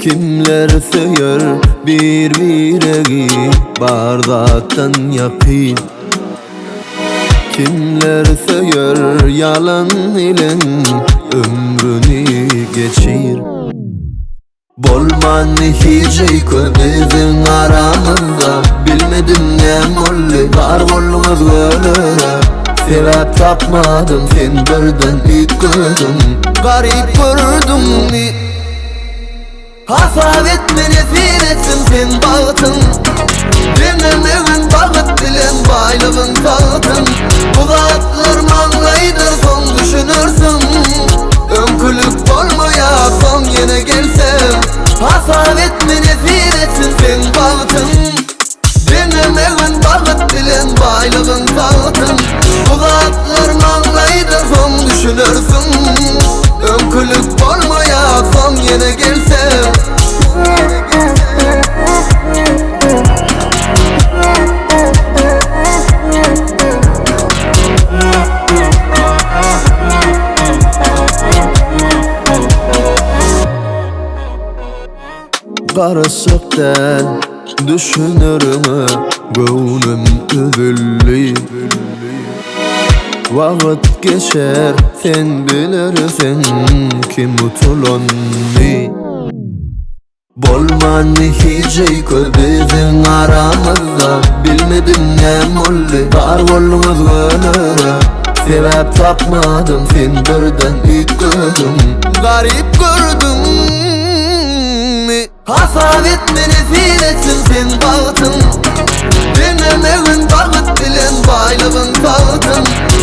Kimler söýer bir-biregi bar zatdan ýakyn Kimler söýer ýalan bilen ömrüni geçir Bolman hiç öýke biziň aramyzda Bilmedim näme boldy bar bolduň özgelere Sebäp tapmadym sen birden üýtgediň Garyp gördüňmi Hasap etme nesip etsin seň bagtyň Deňemegin bagt bilen baýlygyň tagtyn Bu zatlar maňlaýdyr soň düşünersiň Öňkülik bolmaýar soň ýene gelsem Hasap etme nesip etsin seň bagtyň Deňemegin bagt bilen baýlygyň tagtyn Bu zatlar maňlaýdyr soň düşünersiň Öňkülik bolmaýar soň ýene gelsem. Garyşyk däl düşünerine göwnüm üzüldi Wagt geçer sen bilersiň kim utulanyny Bolman hiç öýke biziň aramyzda Bilmedim näme boldy bar bolduň özgelere Sebäp tapmadym sen birden üýtgediň Garyp gördüňmi Hasap etme nesip etsin seň bagtyň Deňemegin bagt bilen baýlygyň tagtyn.